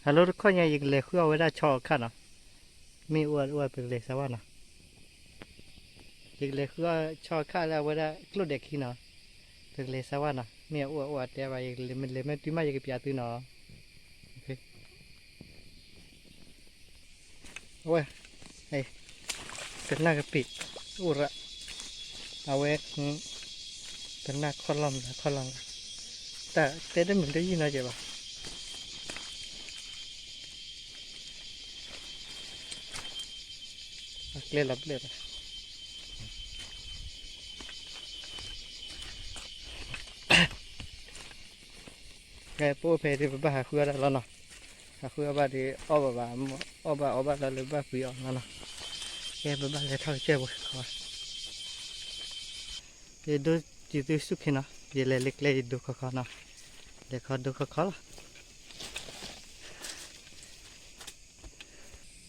ဟါလၢတခီညါ ယကလဲၤဃုအီၣ်ဝဲဒၣ်ဆီအခၣ်နီၤ, မ့ၢ်အိၣ်အိၣ်ပကလဲၤစၢၤဝဲနီၤ, ယကလဲၤဃုအီၣ်ဆီအခၣ်လၢအဝဲဒၣ်ကျိၣ်ဒဲးခံနီၤ, ပကလဲၤစၢၤဝဲနီၤ, မ့ၢ်အအိၣ်အိၣ်အတဲဘၣ် ယကလဲၤမ့ၢ်တုၤမး ယကပျးသုနီၤ. အဝဲ ကနၣ်ကပ့ၤ အိၣ်ရၣ်, အဝဲ ကနၣ်ခီၣ်လီၢ်မနုၤခီၣ်လီၢ်မနုၤ, တၢ်တဲတမုာ်တယုၢ်နီတစဲးဘၣ်, အကျဲလီၤဘျဲၣ်ဘၣ်. ကဲ ပအိၣ်ဖဲဒ် ပဘၣ်ဟးဃုအီၣ်ဒၣ်လီၤနီၤ, ဟးဃုအီၣ်ဘၣ်ဒီး အီၣ်ဘၣ်ဘၣ်, အီၣ်ဘၣ်အီဘၣ်လီၤလၢဘၣ်ပှ့ၤအီၤလီၤနီၤ. ကဲ ပဘၣ်လဲၤထီၣ်ကစၢၢ်ပူၤခီ, ယဒိစံးသုဆူၣ်ခ့နီၤ, ယလဲၤလၢကျဲယဒိခီခီနီၤ, လဲၤခီဒိခီခီ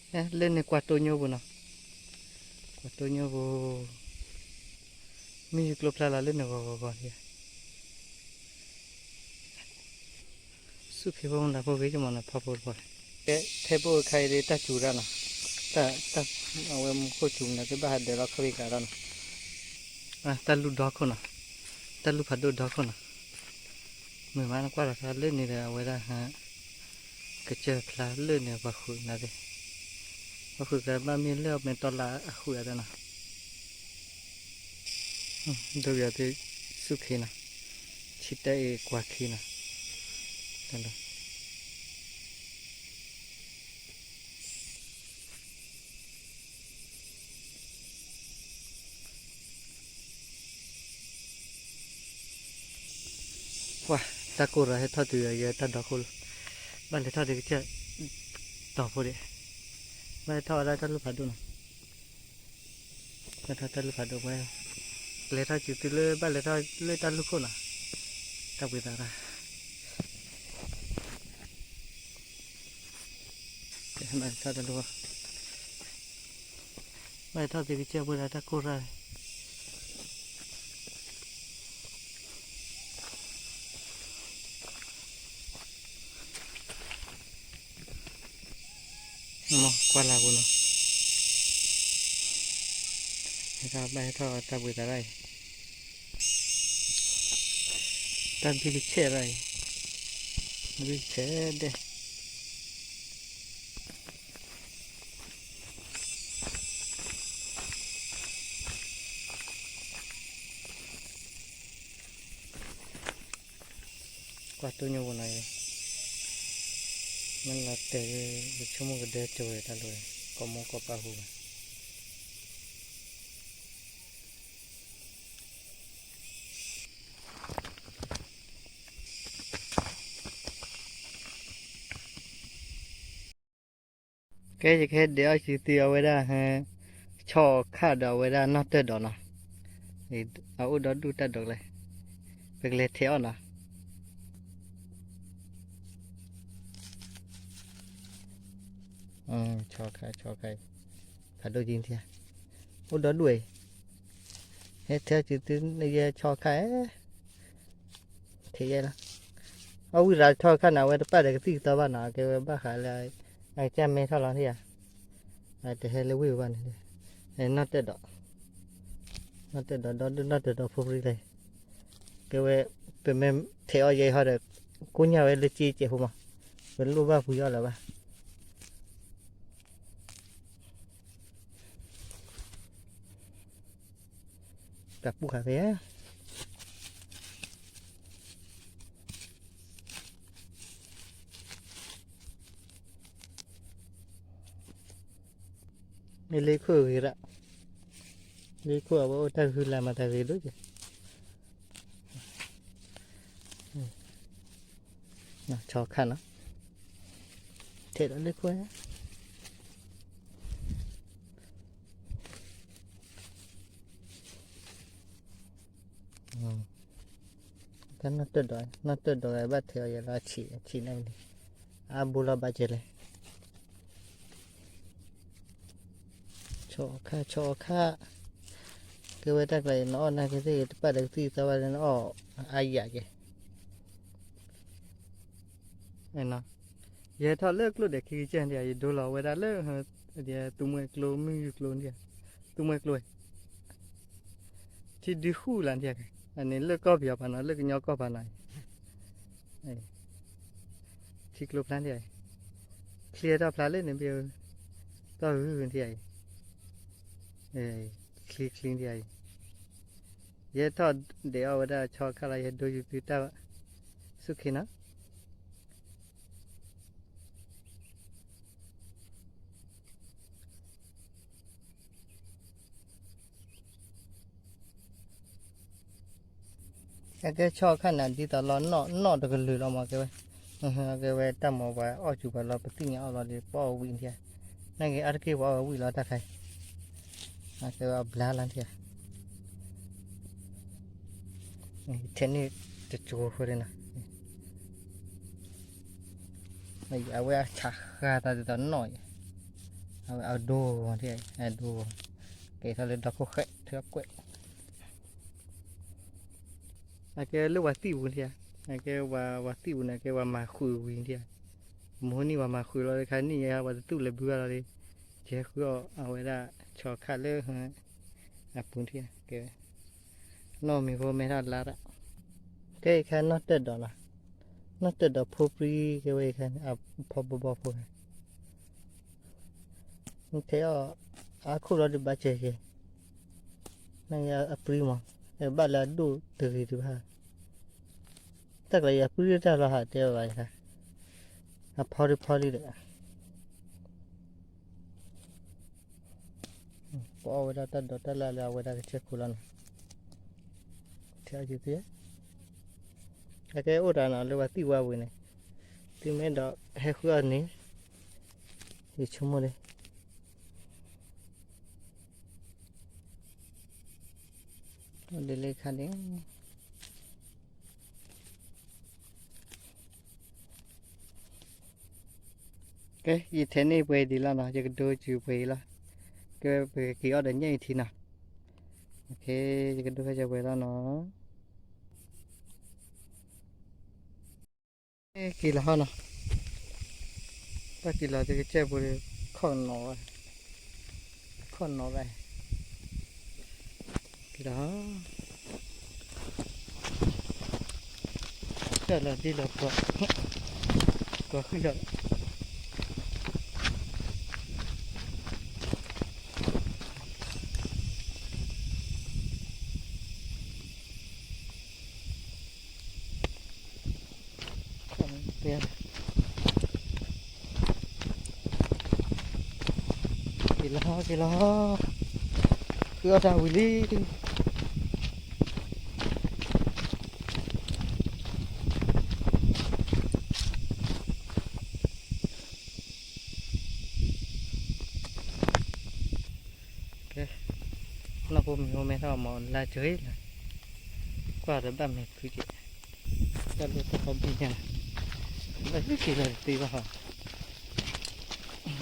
လီၤ. လၢန့ၣ်ကွၢ်တိၢ်ညိပူၤနီၤ, ကွၢ်တိၢ်ညိပူၤ, မ့ၢ်ယကျိဖျါလီၤလၢန့ၣ်ဂီၤဂီၤဂီၤလံ. ဆူၣ်ခ့ဖိမနုၤဖိဂ့ၤကမီၤန့ၣ် ဖီဖိတဖီ, ကဲ ထဲပအိၣ်ခါအံၤဒ်တၢ်စူၤတၢ်နီၤ, တၢ် အဝဲမူခိၣ်စူၤမနုၤသ့ၣ်ဘၣ်ဟးဒၢးလီၤခီၣ်ဖံးကးဒီးနီၤ, တၢ်လူၢ်ဒီခိၣ်နီၤ, တၢ်လူၢ်ဖးဒိၣ်ဒီခိၣ်နီၤ, မ့ၢ်မးနကွၢ်လီၤသးလၢန့ၣ်ဒီး အဝဲဒၣ် ကစၢၢ်ဖျါလၢန့ၣ် ပှၤဃုာ်နၤသ့ၣ်, ပှၤဃုာ်ကဘၣ်မ့ၢ်လၢအမဲာ်တီလၢအဃုာ်အသးနီၤ, ဒိယၤသုဆူၣ်ခ့နီၤ, ဆံတၢ်အ့ၣ်ကွၢ်ခ့နီၤ, ပှၤ တၢ်ကိၢ်ရၤဟဲထီၣ်တုၤယဲတၢ်ဒီခိၣ်လီၤ, ဘၣ်လဲၤထီၣ်ဒ်ကစၢၢ် တီၤဖိဒံး, ဘၣ်လဲၤထီၣ်ဝဲဒၣ်တၢ်လူၢ်ဖးဒိၣ်နီၤ, ဘၣ်ထီၣ်တၢ်လူၢ်ဖးဒိၣ်ဝဲ, လဲၤထီၣ်စုၤတုၤလၢ ဘၣ်လဲၤထီၣ်လၢတၢ်လူၢ်ခိၣ်နီၤ, တၢ်ပှ့ၤသးရၣ် ဘၣ်လဲၤထီၣ်တၢ်လူၢ်, ဘၣ်လဲၤထီၣ်သုကစၢၢ်ပှ့ၤဒၣ်တၢ်ကိၢ်ရၤ ကွၢ်လၢ်ပူၤနီၤ, ဟဲထီၣ်ဘၣ်ဟဲထီၣ်တၢ်ပှ့ၤသးရၣ်အံၤ, တၢ်ဘံၣ်ကဆဲးရၣ်အံၤ, ဘံၣ်ကဆဲးဒဲး ကွၢ်တိၢ်ညိပူၤနီၤ, မ့ၢ်လီၤတဲာ် ယဆိကမိၣ်ကဒၢကၠိၤဝဲတၢ်လီၤ, ကိးမိၢ်ကိးပၢ်ဟူဘၣ်. ကဲ ယကဟဲဒဲးအီၣ်ဆူသုအဝဲဒၣ် ဆီခါဒီးအဝဲဒၣ်နီၣ်တၢၢ်ဒီးနီၤ, အအိၣ်ဒီဒူၣ်တၢ်ဒိးကလဲာ်, ပကလဲၤထဲးအီၣ်နီၤ. ဆီခါ ဆီခါ, ဖးဒိၣ်ကံထံ, အိၣ်ဒီဒူၣ်အံၤ, ဟဲထဲးအီၣ်ဆူသုယဲဆီခါ, ထဲးယဲလီၤ. အဝံၣ်ရၤဆီခါန့ၣ် အဝဲတပာ်ဒီးကသံၣ်ကသီဘၣ်နီၤ, ကဲဝဲဘၣ်ဃးလၢ အကစၢ်မဲထီၣ်လီၤထံၣ်ဧါ, တဟဲလၢဝ့ၢ်ဘၣ်န့ၣ်, နီၣ်တၢၢ်ဒီး, နီၣ်တၢၢ်ဒီး ဒီဒူၣ်နီၣ်တၢၢ်ဒီးဖိပရံလီၤ. ကဲဝဲ ပမ့ၢ်ထဲးအီၣ်ယဲအံၤဟီဒီး ကိညၢ်ဝဲလၢစ့စဲးဖိမး, ပလိၣ်ဘၣ်ပှ့ၤအီၣ်လၢၤဘၣ်. တၢ်ပူၤဃာ်ဖဲ မ့ၢ်လ့ခိၣ်ဂ့ၤရၣ်, လ့ခိၣ်အဝဲအိၣ်တၢ်ဂုၤလၢ်မၤတၢ်ဂ့ၤဒိၣ်က့ၤ, ဆီခါနီၤ, ထဲးဒီးလ့ခိၣ် တၢ်နီၣ်တၢၢ်ဒီး နီၣ်တၢၢ်ဒီးဘၣ်ထဲးအီၤယဲလီၤ အဆံး အဆံးန့ၣ်န့ၣ်, အါဘိလီၤဘၣ်ကဲလဲၣ်. ဆီခါ ဆီခါ, ကဲဝဲတၢ်ကျါအံၤ နအီၣ်နာ်က့သ့ၣ်ဂ့ၤ တပာ်ဒီးကသံၣ်သီဘၣ်လၢနအီၣ်အါယၤကဲ, နီၤ, ယဟဲထီၣ်လၢကျိၣ်ဒဲးခံကစၢၢ်ဒံးဧါ, ယဒိလီၤဝဲဒၣ်လၢ သူမှဲကျိ မုၢ်ယူၢ်ကျိဒံးဧါ, သူမှဲကျိဝဲ ထံဒုဃုလၢဒံးဧါ, အန့ၣ်လၢကီၢ်ပယီၤပာ်နီၤ, လၢကညီကီၢ်ပာ်နီၤအံၤ, ထံကျိဖျါဒံးဧါအံၤ, ချ့ထီၣ်ဖျါလၢန့ၣ်ဘၣ်, တီၢ်ဂုၢ်ဒံးဧါအံၤ, ချ့ချ့ဒံးဧါအံၤ, ယဟဲထီၣ်ဒဲးအီၣ်ဝဲဒၣ်ဆီခါလီၤ, ယဟဲဒိယုာ်သုတၢ်ဆူၣ်ခ့နီၤ. အကဲဆီခါန့ၣ် ဒ်သိးလီၤနီၣ်နီၣ်တကလုာ်လီၤမး ကဲဝဲ, ကဲဝဲတၢ်မၤပှၤအီၣ်စူၤပှၤလီၤ ပသ့ၣ်ညါအီၣ်လီၤဒီး ပအီၣ်ဝံၣ်ဒံးဧါ, နာ်က့အါတက့ၢ်ပှၤအီၣ်ဝံၣ်လီၤတၢ်ခါအံၤ, ကဲဝဲအဘျါလီၤဒံးဧါ, ထဲန့ၣ်တကၠိဃိန့ၣ်နီၤ. အဝဲအဆးဃါသးဒ်သိးနီၣ်အံၤ, အဝဲအဒိဂီၤ, အဒိဂီၤ, ကဲထီၣ်လၢဒီခိၣ်ဃဲးထၢကွဲး, အကဲလၢပှၤသံၣ်ပူၤဒံးဧါ, အကဲပှၤသံၣ်ပူၤန့ၣ် ကဲပှၤမၤဃုာ်ဝံၤဒံးဧါ, မဟိနံၣ်ပှၤမၤဃုာ်လီၤတခါနံၣ်ယဲ ပှၤတသူၣ်လဲၤဘုဂၤလီၤဒီး, ကဲဃုအီၣ်အဝဲဒၣ် ဆီခါလၢ အပူၤဒံးဧါ, ကဲ နီၢ်မံၤဖိမဲထီၣ်လါဒၣ်, ကဲအံၤခါနီၢ်တၢၢ်ဒီးလီၤ, နီၢ်တၢၢ်ဒီးဖိပြံကဲဝဲအံၤခါန့ၣ် အဖီဘီဘီဖိ, နထဲအီၣ်အါခိၣ်လီၤဒုးဘၣ်စဲးက့ၤ, နအပြံမး, ဘၣ်လၢအဒိၣ်တဂ့ၤဒုးဘၣ်, တၢ်ကျးအံၤအပြံတၢ်လီၤဟးတဲဘၣ်အံၤခါ, အဖီဒုးဖီလံဒီး ပအီၣ်ဝဲဒၣ်တၢ်ဒိးတၢ်လၢ်လၢအဝဲဒၣ်ကစၢၢ်ခိၣ်လီၤနီၤ, ထဲအီၣ်က့ၤသ့, အကဲအိၣ်တၢ်နီၤလၢပှၤသံၣ်ဝါပူၤန့ၣ်, သုမ့ၢ်ဒီးဟဲဃုအီၣ်န့ၣ်, ယဆိကမိၣ်လံ, ဒ်လဲၣ်ခါန့ၣ် ကဲ ယထဲန့ၢ်ပှဲၤဒံးလီၤနီၤ, ယကဒိစူၤပှဲၤအံၤလီၤ, ကဲပကက့ၤအီၣ်ဒီးညၣ်အံၤထံနီၤ, ယကဒိဖဲယပှဲၤလီၤနီၤ, က့ၤလီၤဟီနီၤ, ဘၣ်က့ၤလီၤတကစၢၢ်ပူၤဒီး ခီၣ်နီၤဝဲ, ခီၣ်နီၤဝဲ, က့ၤလီၤ တၢ်လီၤဒ်လီၤပှီၤ, ပှၤဃံလီၤ, က့ၤလီၤ က့ၤလီၤ, ဃုအီၣ်တၢ်ဝံၤလံ. ကဲ, နီၢ်ဖိမံၤဖိမဲထီၣ်မၤလါကၢလီၤ, ကွၢ်ဒီးဘၣ်မဲာ်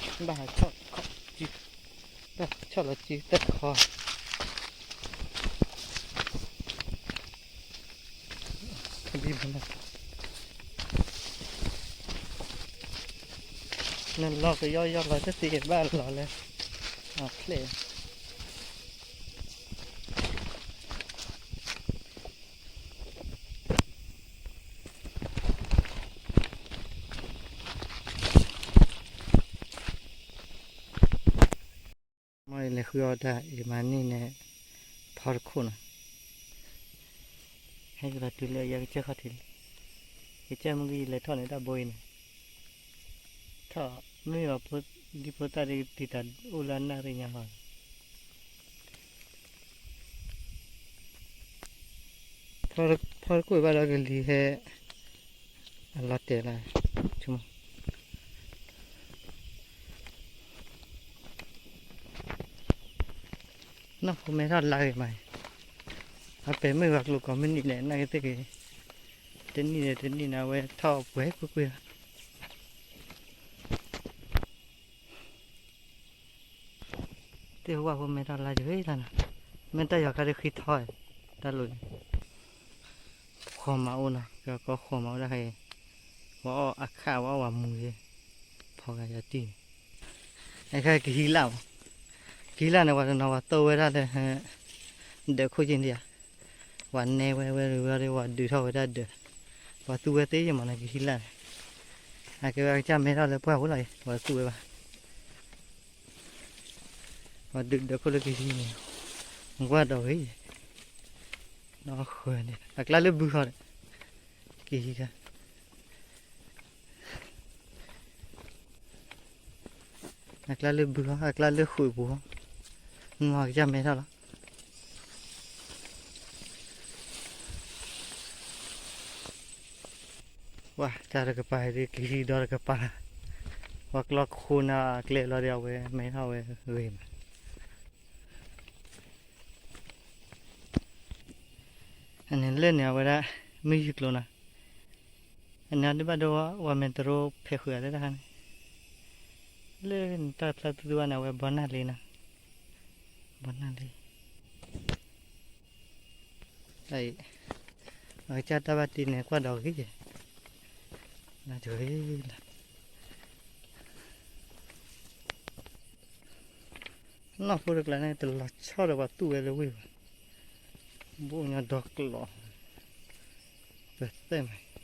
ဖုက့ၤ, တၢ်လၢတၢ်ခီဘံၣ်ညါ, ဘၣ်ဟဲက့ၤလီၤတသ့ဘၣ်ဟီ, ဘၣ်ဟးဆီၣ်ခီၣ်စု, ဘၣ်ဆီၣ်လီၤစုတၢ်ခီ နလီၤကယီယီလီၤတသ့ဘၣ်လီၤလၢ အဖျဲၣ်, မ့ၢ်လဲၤဃုအီၣ်တၢ်အံၤမၤန့ၢ်န့ၣ် ဖီတခိၣ်နီၤ, ဟဲက့ၤလီၤတုၤလၢယကစၢၢ်ခီၣ်ထံးလံ, ကစၢၢ်မုၢ်ကယံၤလဲၤထီၣ်န့ၣ်တၢ်ဘိအံၤန့ၣ်, ထီၣ်မ့ၢ်အီၤဖိဒံဖိသၣ်ဒ်တံၤတၢ်အိၣ်လၢအနၣ်ရံၣ်ညါဟီ, ဖီတခိၣ်ဘၣ်ဒီးကလံၤဟဲ အလီၤတဲာ်လၢ ဆိကမိၣ် နီၢ်ဖိမဲထီၣ်လါဂ့ၤမး, အပဲာ်မုၢ်ဂၤကျိၤကိးမုၢ်နံၤလဲၣ် နာ်က့သ့ၣ်ဂ့ၤ, တနံၣ်န့ၣ်တနံၣ်န့ၣ် အဝဲထီၣ်ပှဲၤကွ့ၢ်ကွ့ၢ်လီၤ. သ့ၣ်ဝၣ်ဖိမဲထီၣ်လါယဂ့ၤလီၤနီၤ, မ့ၢ်တၢ်ယီၤခါဒုးဃံထီၣ်, တၢ်လိၤန့ၣ် ဃီမၤအိၣ်နီၤ, ကကီဃီမၤအိၣ်ဒၣ်ဃဲ, ဝဲအီၣ်အခၣ်ဝဲအီၣ်ဝဲမူၤယဲ, ခီဂၤယၤတံၢ်န့ၣ်, အခါကဟံးလၢ်မး, ကဟံးလၢ်န့ၣ် ပှၤတနီၤပှၤသိၣ်ဝဲဒၣ်လၢ ဒၢးခိၣ်က့န့ၣ်ဧါ, ပှၤနဲဝဲဝဲဒၣ် ပှၤဒုးထီၣ်ဝဲဒၣ်ဒၢး, ပှၤသူဝဲသ့ယမးန့ၣ် ကဟံးလၢ်န့ၣ်, အကဲဝဲအကစၢ်မဲထီၣ်လၢပှၢ်ပူၤလီၤအံၤ ပှၤသူဝဲဘၣ်, ပှၤဒုးဒၢးခိၣ်လၢကဟံးန့ၣ်, ကွၢ်ဒီးဂ့ၤ, ဒီးဃၢၤန့ၣ် အကျါလၢဘုဃီဒီး, ကဟံးခါ အကျါလၢဘုဟီ အကျါလၢဃုာ်ပူၤဟီ, မ့ၢ်ကစၢ်မဲထီၣ်လီၤ. ပှၤတၢ်တကပၤဒ်ကဟံးဒီးတကပၤ, ပှၤကျီခိၣ်နၢ်ကျဲလီၤဒီး အဝဲမဲထီၣ်ဝဲဂ့ၤမး, အန့ၣ်လၢန့ၣ်အဝဲဒၣ် မုၢ်ယူၢ်ကျိၤနီၤ, အန့ၣ်ဒ်ဘၣ်ဒိ ဝၤမဲာ်တရိဖဲးဃုာ်အသးတခါန့ၣ်, လၢနတၢ်ဖျါသူသူဘၣ်န့ၣ် အဝဲဘီနၢ်လ့နီၤ, ဘီနၢ်လ့, အကစၢ်တၢ်ဘၣ်တ့န့ၣ် ကွၢ်ဒီးဂ့ၤ, လၢတဂ့ၤလၢ နီၢ်ဖိတကျါန့ၣ် တလီၤဆီဒီးပှၤသူၣ်ဝဲလၢဝ့ၢ်ဘၣ်, ဘိၣ်ညီဒီကျိး, ပသဲမး